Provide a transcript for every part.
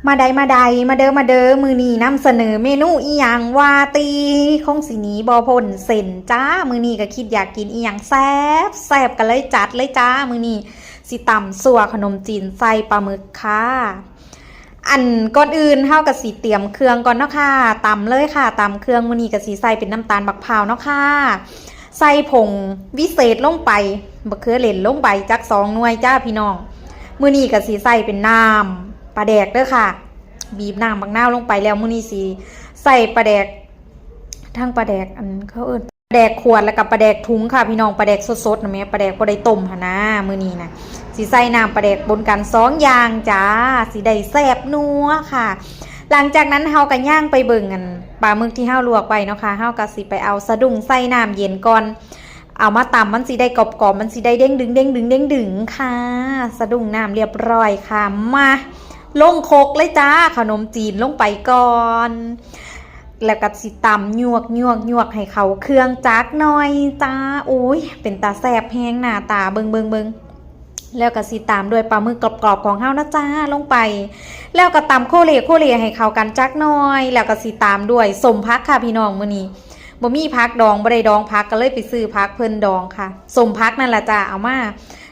ມາໃດ ມາໃດ ມາເດີ ມາເດີ ມື້ນີ້ນຳສະເໜີເມນູອີ່ຫຍັງວ່າຕິ? ຄົງຊິໜີບໍ່ພົ້ນເສັ້ນຈ້າ. ມື້ນີ້ກໍຄິດຢາກກິນອີ່ຫຍັງແຊບໆ ກໍເລີຍຈັດເລີຍຈ້າ. ມື້ນີ້ຊິຕຳຊົ່ວຂະໜົມຈີນໃສ່ປາໝຶກຄ່ະ. ອັນ ກ່ອນອື່ນເຮົາກໍຊິຕຽມເຄື່ອງກ່ອນເນາະຄ່ະ. ຕຳເລີຍຄ່ະ ຕຳເຄື່ອງ. ມື້ນີ້ກໍຊິໃສ່ເປັນນ້ຳຕານບັກພ້າວເນາະຄ່ະ. ໃສ່ຜົງວິເສດລົງໄປ, ບັກເຂືອເຫຼັ້ນລົງໄປຈັກສອງໜ່ວຍຈ້າພີ່ນ້ອງ. ມື້ນີ້ກໍຊິໃສ່ເປັນນ້ຳປາແດກເດີຄ່ະ. ບີບນ້ຳບັກນາວລົງໄປແລ້ວ. ມື້ນີ້ຊິໃສ່ປາແດກ ທັງປາແດກ ອັນ ເຂົາເອີ້ນປາແດກຂວດ ແລ້ວກໍປາແດກຖົງຄ່ະພີ່ນ້ອງ. ປາແດກສົດໆນະແໝ່, ປາແດກບໍ່ໄດ້ຕົ້ມຫັ້ນນາ. ມື້ນີ້ນະ ຊິໃສ່ນ້ຳປາແດກປົນກັນສອງຢ່າງຈ້າ, ຊິໄດ້ແຊບນົວຄ່ະ. ຫຼັງຈາກນັ້ນເຮົາກໍຍ່າງໄປເບິ່ງ ອັນ ປາໝຶກທີ່ເຮົາລວກໄວ້ເນາະຄ່ະ. ເຮົາກໍຊິໄປເອົາສະດຸ້ງໃສ່ນ້ຳເຢັນກ່ອນ. ເອົາມາຕຳ ມັນຊິໄດ້ກອບໆ ມັນຊິໄດ້ເດ້ງດຶງ ເດ້ງດຶງ ເດ້ງດຶງຄ່ະ. ສະດຸ້ງນ້ຳລຽບຮ້ອຍຄ່ະ. ມາ ລົງຄົກເລີຍຈ້າ. ຂະໜົມຈີນລົງໄປກ່ອນ ແລ້ວກໍຊິຕຳ ຍວກ ຍວກ ຍວກ ໃຫ້ເຂົ້າເຄື່ອງຈັກໜ່ອຍຈ້າ. ໂອ້ຍ ເປັນຕາແຊບແຮງໜ້າຕາ. ເບິ່ງ ເບິ່ງ ເບິ່ງ. ແລ້ວກໍຊິຕາມດ້ວຍປາໝຶກກອບໆຂອງເຮົານະຈ້າ ລົງໄປ. ແລ້ວກໍຕຳໂຄເລໂຄເລໃຫ້ເຂົ້າກັນຈັກໜ່ອຍ. ແລ້ວກໍຊິຕາມດ້ວຍສົ້ມຜັກຄ່ະພີ່ນ້ອງ. ມື້ນີ້ບໍ່ມີຜັກດອງ ບໍ່ໄດ້ດອງຜັກ ກໍເລີຍໄປຊື້ຜັກເພິ່ນດອງຄ່ະ. ສົ້ມຜັກນັ້ນລະຈ້າ ເອົາມາ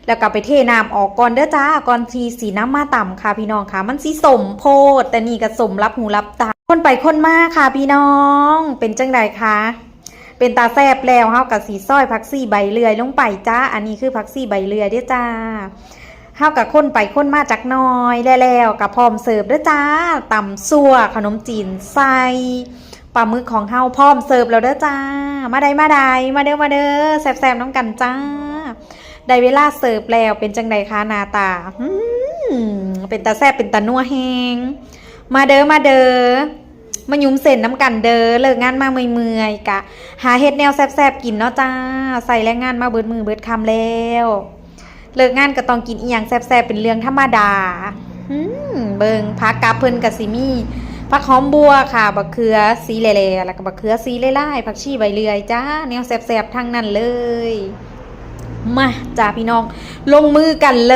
ແລ້ວກໍໄປເທນ້ຳອອກກ່ອນເດີຈ້າ ກ່ອນທີ່ຊິນຳມາຕຳຄ່ະພີ່ນ້ອງຄ່ະ. ມັນຊິສົ້ມໂພດ, ແຕ່ນີ້ກໍສົ້ມລັບຫູລັບຕາ. ຄົນໄປຄົນມາຄ່ະພີ່ນ້ອງ. ເປັນຈັ່ງໃດຄະ? ເປັນຕາແຊບແລ້ວ ເຮົາກໍຊິຊອຍຜັກຊີໃບເລື່ອຍລົງໄປຈ້າ. ອັນນີ້ຄືຜັກຊີໃບເລື່ອຍເດີຈ້າ. ເຮົາກໍຄົນໄປຄົນມາຈັກໜ່ອຍ ແລ້ວກໍພ້ອມເສີບເດີຈ້າ. ຕຳຊົ່ວຂະໜົມຈີນໃສ່ປາໝຶກຂອງເຮົາ ພ້ອມເສີບແລ້ວເດີຈ້າ. ມາໃດ ມາໃດ ມາເດີ ມາເດີ ແຊບໆນຳກັນຈ້າ. ໄດ້ເວລາເສີບແລ້ວ. ເປັນຈັ່ງໃດຄະໜ້າຕາ? ຫືມ ເປັນຕາແຊບ ເປັນຕານົວແຮງ. ມາເດີ ມາເດີ ມາຫຍຸມເສັ້ນນຳກັນເດີ. ເລີກງານມາເມື່ອຍໆ ກະຫາເຮັດແນວແຊບໆກິນເນາະຈ້າ. ໃຊ້ແຮງງານມາເບິດມື້ເບິດຄ່ຳແລ້ວ. ເລີກງານກໍຕ້ອງກິນອີ່ຫຍັງແຊບໆ ເປັນເລື່ອງທຳມະດາ. ຫືມ ເບິ່ງ ຜັກກັບເພິ່ນກໍຊິມີຜັກຫອມບົ່ວຄ່ະ, ບັກເຂືອສີແຫຼ່ໆ ແລ້ວກໍບັກເຂືອສີລາຍໆ, ຜັກຊີໃບເລື່ອຍຈ້າ. ແນວແຊບໆທັງນັ້ນເລີຍ. ມາຈ້າພີ່ນ້ອງ ລົງມືກັນເລີ